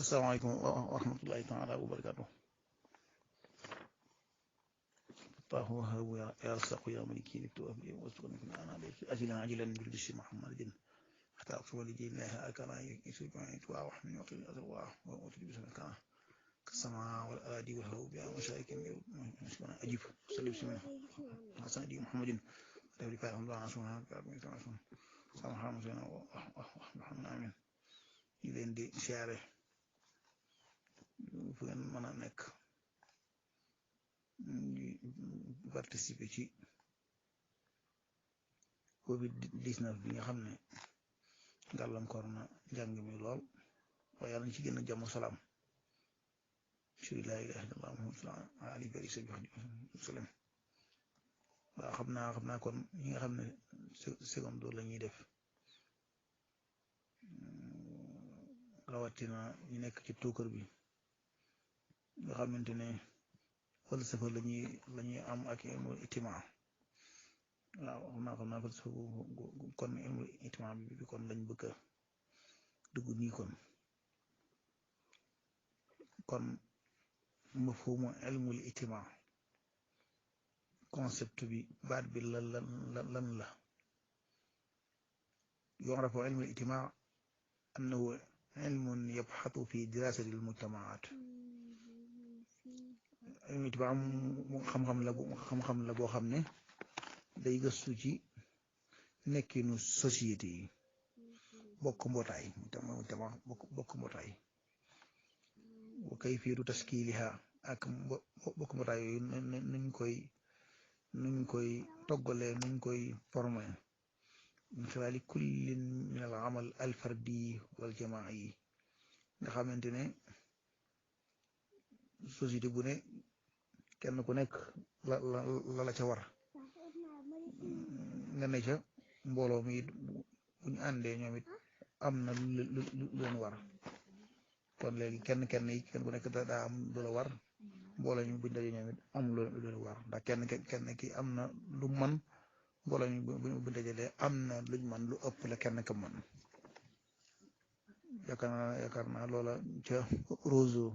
asalaamaaleykum wa rahmatullahi taala wa barakaatu. Allahu wahhabu ya razzaqu ya maliki liftu abdi wasqani min ana ajilan ajilan bil bishri muhammadin hatta aqwa li dinillahi akana yusbi'u wa wahmi wa qil azwa wa utri bismika kasama wal adi wa hawu bi mashaikin mushkana ajib sallim simin hasan di muhammadin tawli ka allah subhanahu wa ta'ala sama hamdana wa amin ñu leen di siyaare fu ngeen mën a nekk ñu participer ci Covid-19 bi nga xam ne gàllankoor na njàng mi lool waaye yàlla na ci gën a jàmm salaam ci laa ilaaha illallah muhammadu sallallahu alayhi wa sallam. waaw xam naa kon ñi nga xam ne seconde la ñuy def rawatina ñu nekk ci tuukar bi nga xamante ne falsafa lañuy am ak ilmul ijtimaa. waaw xam naa falsafa kon ilmul ijtimaa bi kon lañ bëgg a dugg nii kon mafhumu ilmul ijtimaa concept bi baat bi lan la yu'rafu ilmul ijtimaa annahu ilmun yabhatu fi dirasati al-mujtamaat. ilmul ijtimaa xam-xam la boo xam ne day gëstu ci nekkinu société yi bokk mbootaay wa kayfiyatu tashkiiliha ak bokk mbootaay yooyu nuñ koy toggalee nuñ koy formé min xilaali kullin min al amal al fardi wal jamaa'i nga xamante ne société bu ne kenn ku nekk la ca war nga ne ca mbooloo mi bu ñu àndee ñoom it am na lu leen war kon léegi kenn ku nekk daa am lu la war mbooloo mi buñ dajee ñoom it am lu leen war ndax kenn ki am na lu man mbooloo mi bu dajalee am na luñ man lu ëpp la kenn ka man. yaakaar naa loola ca Rousseau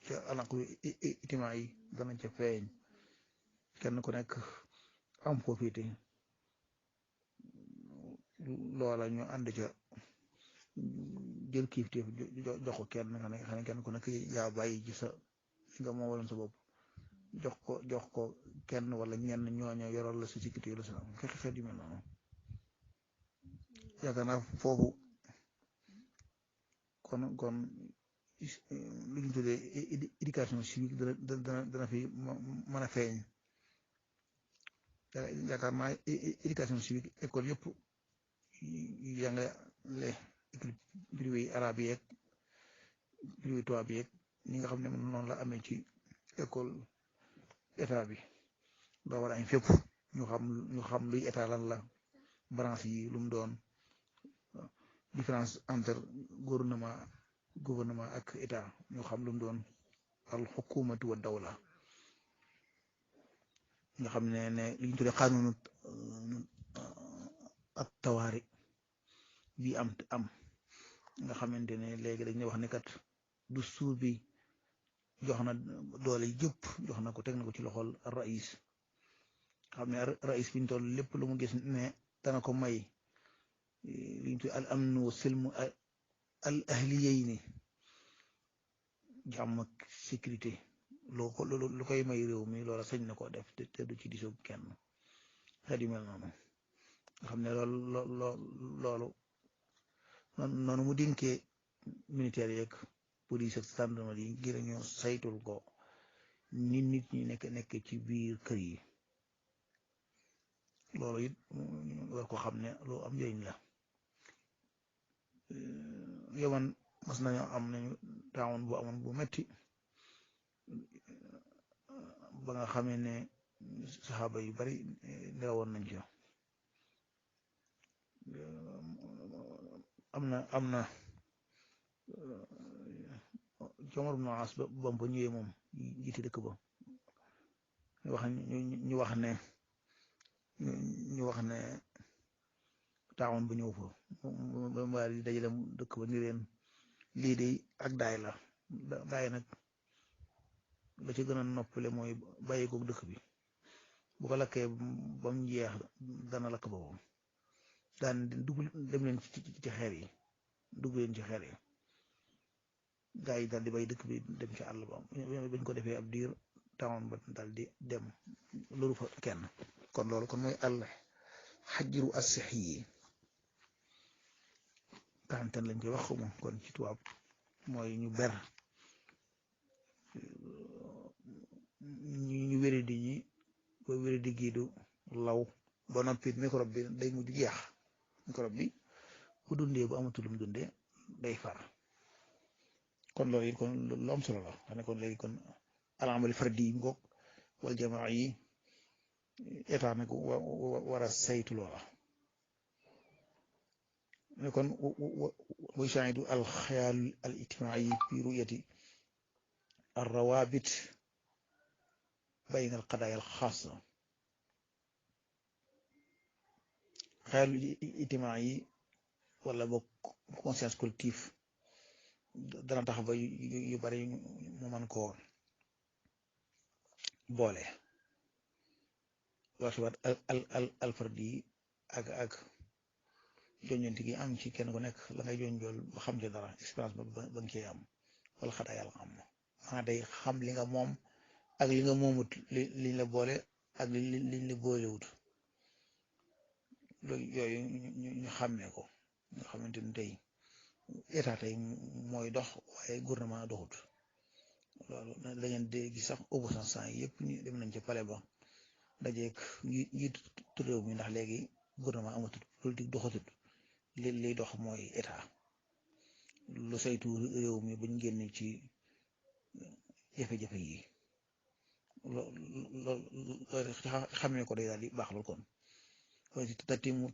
ca al-aqlu ijtimaa'i dana ca feeñ kenn ku nekk am foo féete loola ñu ànd ca jël kilifteef jox ko kenn nga ne kenn ku nekk yaa bàyyi ci sa nga moomaloon sa bopp jox ko kenn wala ñenn ñooñu yoral la sa sécurité la sa xeet yu mel noonu. yaakaar naa foofu kon lu ñu tuddee éducation civique dana fi mën a feeñ. yaakaar naa éducation civique école yëpp jàngale école privé arabe yeeg privé tubaab yeeg ñi nga xam ne noonu la amee ci école état bi doo war a am fépp ñu xam luy état lan la branche yi lu mu doon différence entre gouvernement ak état ñu xam lu mu doon al xukumatu wa dawla nga xam ne li ñu tuddee xaanunu ak tawaari bi am nga xamante ne léegi dañuy wax ne kat dustuur bi jox na doole yëpp jox na ko teg na ko ci loxol rais xam ne rais bi ñu toll lépp lu mu gis ne dana ko may li ñu tuddee al amnu wa silmu al ahliyayni jàmm ak sécurité lu koy may réew mi loola sañ na koo def te du ci diisoo kenn xeet yu mel noonu nga xam ne loolu noonu mu dénkee militaire yeeg police ak gendarmerie yi ngir ñu saytul ko nit ñi nekk ci biir kër yi loolu it war ko xam ne lu am njëriñ la. yoman mas nañu am nañu taawoon bu amoon bu metti ba nga xamee ne saxaaba yu bari nelawoon nañ ca am na Omar ibn As ba mu fa ñëwee moom jiite dëkk ba ñu wax ne taawoon ba ñëw fa ba di dajale dëkk ba ni leen lii de ak daay la daay nag la ci gën a noppale mooy bàyyi ko dëkk bi bu ko lakkee ba mu jeex dana lakk boppam daan dugg dem leen ci xeer yi dugg leen ci xeer yi gaa yi daal di bàyyi dëkk bi dem ci àll ba bañ ko defee ab diir tawoon ba daal di dem loolu fa kenn kon loolu kon mooy àll xajiru asix yi quarantaine lañ koy wax xuma kon ci tubaab mooy ñu ber ñu wéri di ñi ba wéri di giidu law ba noppi microbe bi day mujj jeex microbe bi bu dundee bu amatul lu mu dundee day far kon loolu it kon lu am solo la xam ne kon léegi kon al-amal fardi yi ngoog wal jamaa yi état nag war a saytu loola ne kon muy shaahidu al xayaal al ijtimaai fi ru'yati ar rawabit bayna al qadaaya al xaasa xayaal ijtimaai wala boog conscience collective dana tax ba yu bari mu mën koo boole waxiwaat al fardi ak joññante gi am ci kenn ku nekk la ngay joñjool ba xam ci dara expérience ba nga cee am wala xadaa yàlla xam maanaam day xam li nga moom ak li nga moomut liñ la boole ak liñ la boolewut loolu yooyu ñu xàmmee ko nga xamante ni tey état tey mooy dox waaye gouvernement doxut loolu da ngeen di gis sax opposants yi yëpp ñu dem nañ ca palais ba dajeeg njiitu réew mi ndax léegi gouvernement amatut politique doxatut liy dox mooy état lu saytu réew mi buñ génn ci jafe-jafe yi loolu xamee ko day daal di baax lool kon waaye tatimu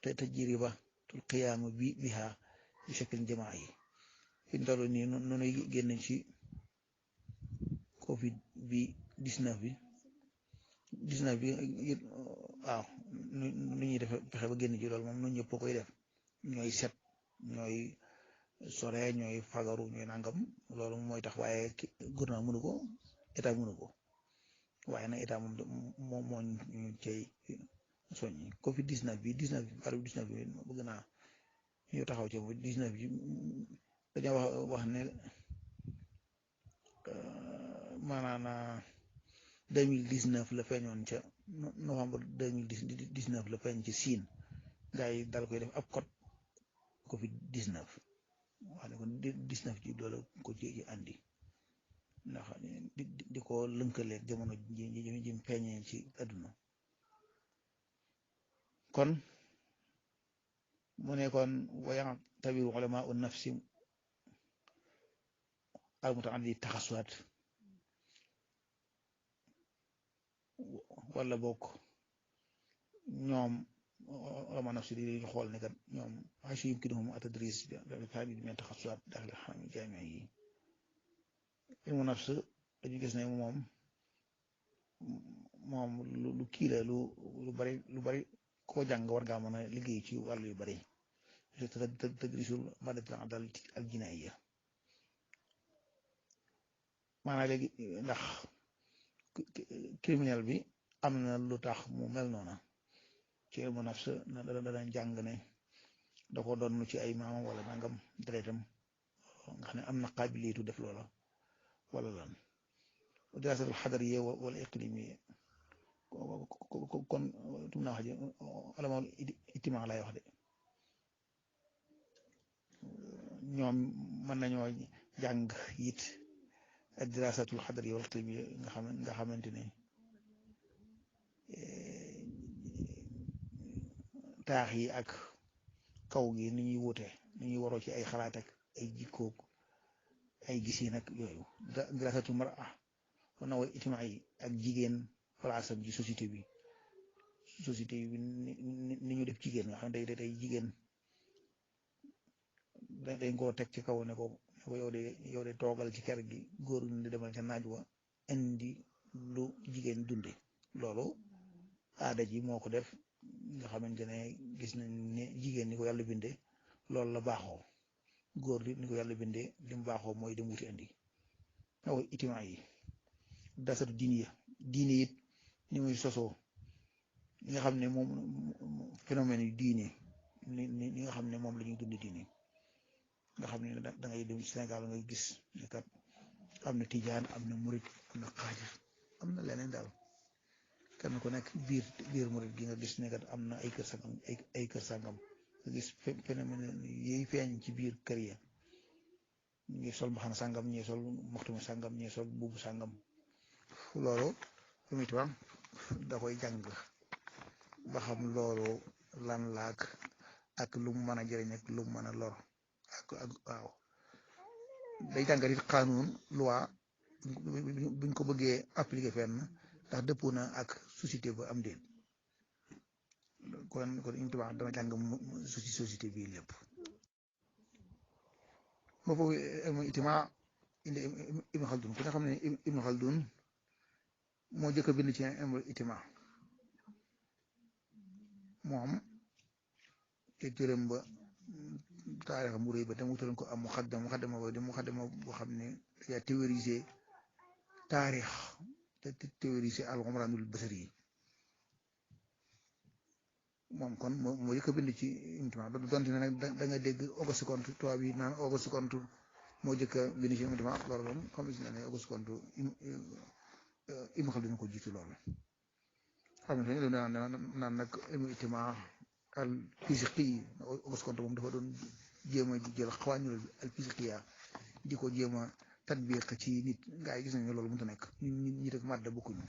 tajribatul qiyaam biha bi shakl jamaa yi fi ñu toll nii noonu génn ci covid bi 19 waaw nu ñuy def fexe ba génn ci loolu moom ñun ñëpp koy def ñooy set ñooy sore ñooy fagaru ñooy nangam loolu mooy tax waaye gouvernement mënu ko état mënu ko waaye nag état moom moo ñu cay soññi covid 19 bi 19 bi bëgg naa ñu taxaw ci 19 bi dañoo wax ne maanaam 2019 la feeñoon ca novembre 2019 la feeñ ci Siin gaa yi dal koy def ab code covid 19 wax ne kon 19 ci doole ko ci andi ndax di ko lënkaleeg jamono ji feeñee ci àdduna kon mu ne kon wayan tabiru ulama un nafsi al mutaaddi taxasuwaat wala bokk ñoom ulama nafsi di xool ne kat ñoom xasu yumkinuhum at-tadris bi min taxasuwaat daxil jaamia yi ilmu nafs dañu gis ne moom lu kii la lu bari koo jàng war ngaa mën a liggéey ci wàllu yu bari tadrisul maadatul adala al jinaiya maanaam léegi ndax criminel bi am na lu tax mu mel noona ci ilmu nafs danañ jàng ne da ko doon ci ay maamam wala nangam deretam nga xam ne am na qaabiliyatu def loola wala lan diraasatul xadariya wala iqlimiya kon tum naa wax ji ulama ijtimaa lay wax de ñoom mën nañoo jàng it ak diraasatul xadariya wala iqlimiya nga xamante ne taax yi ak kaw gi ni ñuy wute ni ñuy waroo ci ay xalaat ak ay jikkoog ay gisiin ak yooyu diraasatul mar'a kon nag ijtimaa yi ak jigéen place am ci société bi ni ñu def jigéen nga xam ne day jigéen dañ koo teg ci kaw ne ko yow de toogal ci kër gi góor ñi di demal ca naaj wa indi lu jigéen dunde loolu aada ji moo ko def nga xamante ne gis nañ ne jigéen ñi ko yàlla binde loolu la baaxoo góor li ni ko yàlla bindee li mu baaxoo mooy dem wuti andi aw itimaa yi dasatu diine it ni muy sosoo li nga xam ne moom phénomène yu diine ni nga xam ne moom la ñuy dund diine nga xam ne da ngay dem Sénégal ngay gis ne kat am na tijaan am na murit am na xaadir am na leneen daal kenn ku nekk biir murit gi nga gis ne kat am na ay kër sangam nga gis phénomène yiy feeñ ci biir kër ya ñu ngi sol mbaxana sangam ñii sol moxtuma sangam ñii sol buubu sangam loolu lu muy tubaab da koy jàng ba xam loolu lan laak ak lu mu mën a jëriñ ak lu mu mën a lor ak waaw day jàngat it xaanuun loi buñ ko bëggee appliquer fenn ndax dëppoo na ak société ba am déet kon Ibn Tuubaa dana jàng société bii lépp boobu mooy itimaa indi Ibn Khaldun ku nga xam ne Ibn Khaldun moo jëkk a bind ci itimaa moom te téeram ba taarixam bu rëy ba dem wutaleen ko am muxaddama boo xam ne yaa théorisé taarix te théorisé al-Umraanul Basri yi moom kon moo jëkk a bind ci itimaa donte ne nag da nga dégg Auguste Comte tubaab yi naan Auguste Comte moo jëkk a bind ci itimaa loolu moom xam si ne Auguste Comte Ibn Khaldun ko jiitu loolu xam ne naan nag itimaa al physique Auguste Comte moom dafa doon jéem a jël xawaanul al physique di ko jéem a tatbiq ci nit gaa yi gis nañu loolu mënut a nekk ñi rek màdda bokkuñu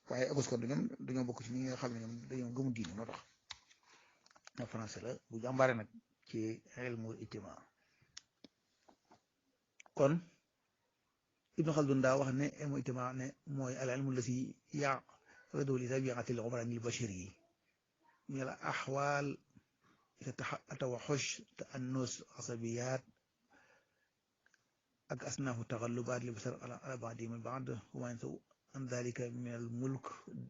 waaye Auguste Comte ñoom dañoo bokk ci ñi nga xam ne ñoom dañoo gëmu diine moo tax na français la bu jàmbaare nag ci ilmul ijtimaa kon Ibn Khaldun daa wax ne ilmul ijtimaa ne mooy al ilmu allati ya'ridu li tabi'ati al-umrani al-bashari min al-ahwal التوحش تأنس عصبيات أصناف التغلبات لبصر على بعضهم البعض وما ينتهي عن ذلك من الملك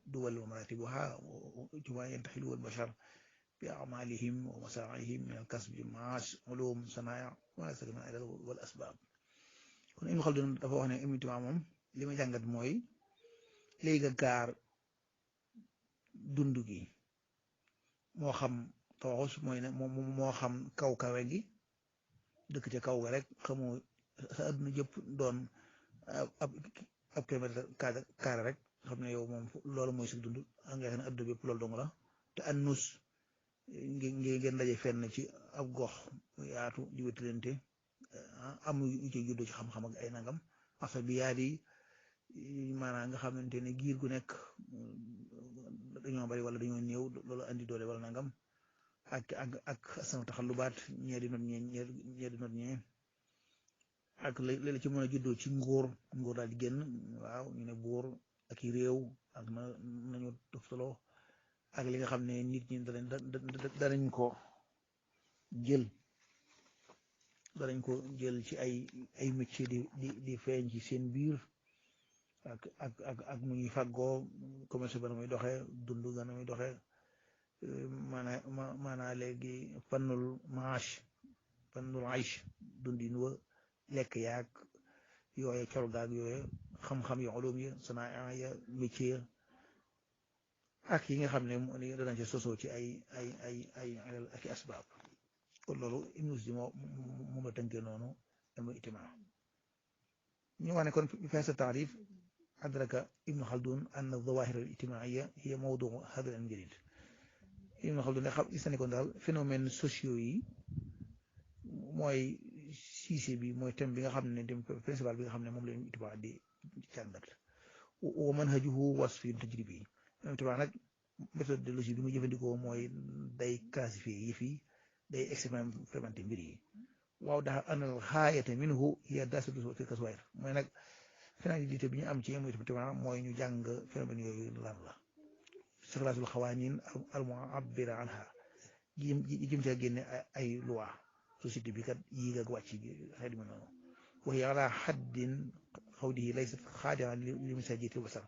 دول ومراتبها وما ينتحل البشر بأعمالهم ومساعيهم من الكسب معاش علوم صنايع ولا سلم العلل والأسباب kon Ibn Khaldun dafa wax ne itimaa moom li ma jàngat mooy léegi gaar dund gi moo xam tawxus mooy ne moo xam kawe gi dëkk ca kaw ga rek xamoo sa adduna jëpp doon ab kilomètre carré rek xam ne yow moom loolu mooy su dund nga xam ne adduna bépp loolu dong la te annus ngeen daje fenn ci ab gox yaatu di wéttalante am yu ci juddoo ci xam-xam ak ay nangam asa bi yaa di maanaam nga xamante ne giir gu nekk dañoo bari wala dañoo néew loolu andi doole wala nangam ak sama taxalubaat ñee di not ñee ak léeg ci mën a juddoo ci nguur daal di génn waaw ñu ne buur ak i réew ak nañu toftaloo ak li nga xam ne nit ñi danañ ko jël ci ay métier di feeñ ci seen biir ak mu ñuy fàggoo commerce ba na muy doxee dund ga na muy doxee maanaa léegi fannul aish dundin wa lekk yaag yooye col gaag yooye xam-xam yu ulum yi sanaa ya métier ak yi nga xam ne danañ ci sosoo ci ay ak asbaab kon loolu imnus di moom la tënkee noonu ilmul ijtimaa ñu wax ne kon fi haaza taarif adraka Ibn Khaldun anna az-zawahir al-ijtimaiyya hiya mawduu haadha al-ilm al-jadiid Ibn Khaldun xam gis na ne kon daal phénomènes sociaux yi mooy sujet bi mooy thème bi nga xam ne thème principal bi nga xam ne moom la ñu ijtimaa di jàngat wa manhajuhu wasfi tajribi ijtimaa nag méthodologie bi mu jëfandikoo mooy day classifier yi fii day expérimenté mbir yi waaw daal anal xaayate minhu hiya dasatu tilka suwair mooy nag finalité bi ñu am ci ijtimaa mooy ñu jàng phénomène yooyu lan la istixlaasul xawaanin al mu'abbira anha jëm ca génne ay loi société bi kat yii ak wàcc gi xeet ma noonu wa hiya ala haddin qawlihi laysat xaadi'an li masajidi basar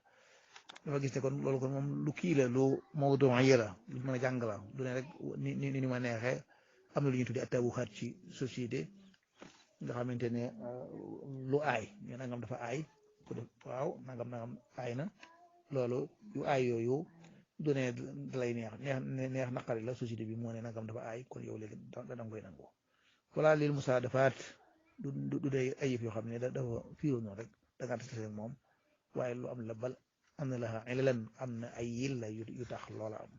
dafa gis ne kon loolu kon moom lu kii la lu mawdu'i la lu mën a jàng la du ne rek ni ma neexee am na lu ñuy tuddee attabuxaat ci société nga xamante ne lu aay ñu nangam dafa aay ku def waaw nangam aay na loolu yu aay yooyu du ne dalay neex naqari la société bi moo ne nangam dafa aay kon yow léegi da nga koy nangu wala lil musaadafaat du day ayib yoo xam ne dafa fiiroo noonu rek da ngaa tase moom waaye lu am la bal am na la lan am na ay yilla yu tax loola am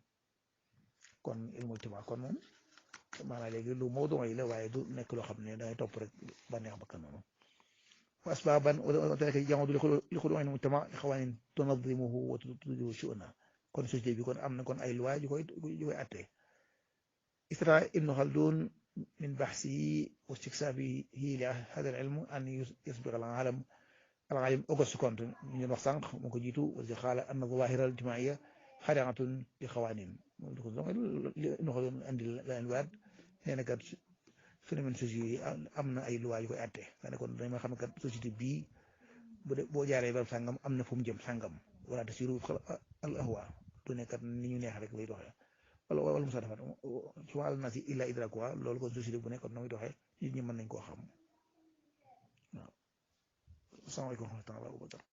kon ilmul ijtimaa kon moom maanaam léegi lu mawdu yi la waaye du nekk loo xam ne dangay topp rek ba neex bakkan noonu wa asbaaban wadalika yamudu li xuduu'i al-mujtamaa li qawaanin tunazzimuhu wa tudiiru shu'nahu kon société bi kon am na kon ay loi yu koy attee istata ibnu Khaldun min baxsihi wa istikshaafihi li hada al-ilm an yasbiqa al-aalim Auguste Comte ñu wax sànq moo ko jiitu wa qaala anna zawaahira al-ijtimaa'iyya xaadi'atun li qawaanin ibnu Khaldun andi leen waat nee na kat phénomène sociaux yi am na ay loi yu koy atte daanaka kon dañ ma xam ne kat société bii boo jaaree ba sàngam am na fu mu jëm sàngam wala tasiiru al ahwaa du ne kat ni ñu neex rek lay doxee wala musaadafaat ci wàllu naas yi illaa idraakuhaa loolu kon société bu nekk na muy doxee nit ñi mën nañ koo xam waaw. Asalaamaaleykum wa rahmatulah.